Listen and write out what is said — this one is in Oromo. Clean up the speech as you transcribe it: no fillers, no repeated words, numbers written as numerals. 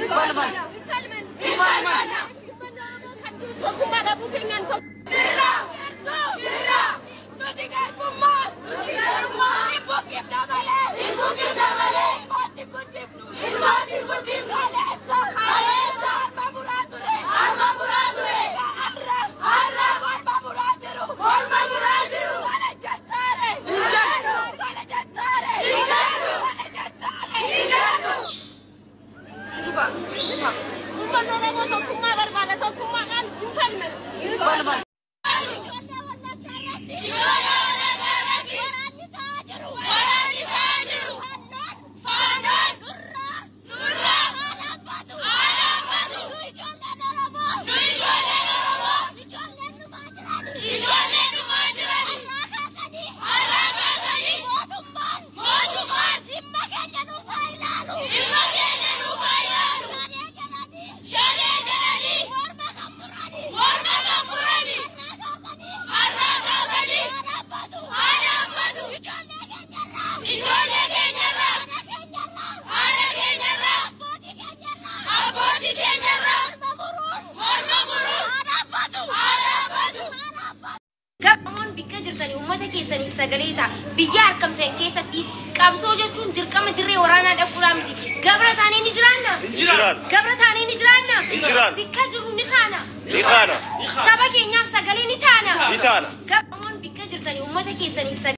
Falman. Falman. Tokkummaa dhabuu keenyaan tokko. Nuti garbummaa. Nuti garbummaa. Hin malee. Hin malee. Ilmaatti guddifnu. Ilmaatti guddifnu. Kaleessa. Kaleessa. Harma muraa ture. Harma muraa ture. Har'a. Har'a. Morma muraa jiru. Morma muraa jiru. Kana jettaare. Hin jennu. Kana jettaare. Hin jennu. Kana jettaare. Hin jennu. Uummanni Oromoo tokkummaa barbaada. Tokkummaadhaan hin falmanu. Hin falmanu. Gamoon bikka jirtanii uummata keessaniif sagalee ta'a. Biyya harkamtan keessatti qabsoo jechuun dirqama dirree waraanaa dhaquudhaa miti. Gabra taanee ni jiraanna. Jiraan. Gabra taanee ni jiraanna. Ni jiraanna. Bikka jirru ni kaana. Ni kaana. Saba keenyaaf sagalee ni taana. Ni taana. Gamoon bikka jirtanii uummata keessaniif sagalee